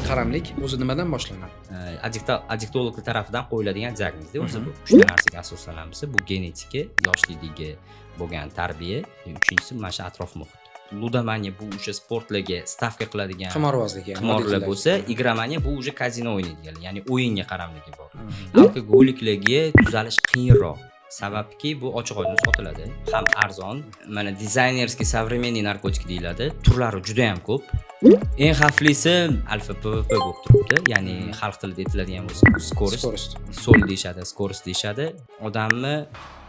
Qaramlik o'zi nimadan boshlanadi? Addiktologlar tarafidan qo'yiladigan diagnozda o'zi bu uchta narsaga asoslanamiz: bu genetika, yoshlikdagi bo'lgan tarbiya, uchinchisi mana shu atrof muhit. Ludomaniya bu o'sha sportlarga stavka qiladigan qimorvozlik, ya'ni qimorlar oddiy tilda bo'lsa, igromaniya bu уже kazino o'ynaydiganlar, ya'ni o'yinga qaramligi bor. Alkogoliklarga tuzalish qiyinroq, sababki bu ochiq oydin sotiladi, ham arzon. Mana, дизайнерский современный narkotik deyiladi, turlari juda ham ko'p. Eng xavflisi alfa PVP bo'lib turibdi, ya'ni xalq tilida aytiladigan bo'lsa, bu скорость. Скорость. Соль deyishadi, скорость deyishadi. Odamni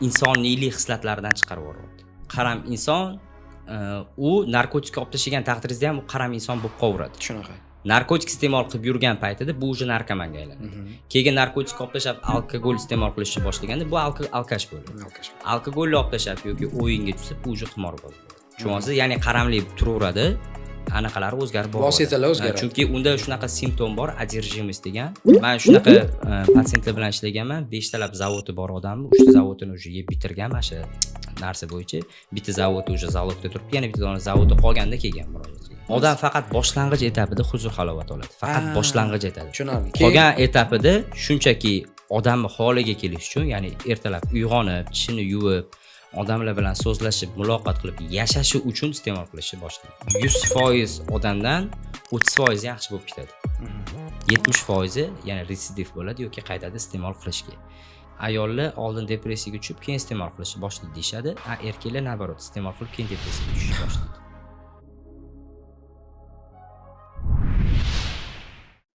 insoniylik xislatlaridan chiqarib yuboryapti. Qaram inson, u narkotikka olib tashlagan taqdiringizda ham u qaram inson bo'lib qolaveradi. Shunaqa. Narkotik iste'mol qilib yurgan paytida bu уже narkomanga aylanadi. Keyin narkotik olib tashlab, alkogol iste'mol qilishni boshlaganda bu алкаш bo'ladi. Алкаш. Alkogolni olib tashlab yoki o'yinga tushsa, bu уже qimorboz bo'ladi, tushunyapsiz? Ya'ni qaramlik turaveradi, anaqalari o'zgarib boraveradi. Vositalar o'zgaradi. Chunki unda shunaqa simptom bor, одержимость degan. Man shunaqa patsientlar bilan ishlaganman, beshtalab zavodi bor odamni, uchta zavodini уже yeb bitirgan mana shu narsa bo'yicha, bitta zavodi уже залог da turibdi, yana bitta dona zavodi qolganda kelgan, murojaat qilgan. Odam faqat boshlang'ich etapida huzur halovat oladi, faqat boshlang'ich etapida. Tushunarli. Qolgan etapida shunchaki odamni holiga kelish uchun, ya'ni ertalab uyg'onib, tishini yuvib, odamlar bilan so'zlashib, muloqot qilib yashashi uchun iste'mol qilishni boshlaydi. 100% odamdan 30% yaxshi bo'lib ketadi, 70%i yana retsidiv bo'ladi yoki qaytadi iste'mol qilishga. Ayollar oldin depressiyaga tushib, keyin iste'mol qilishni boshlaydi deyishadi, a erkaklar, наоборот, iste'mol qilib, keyin depressiyaga tushishni boshlaydi.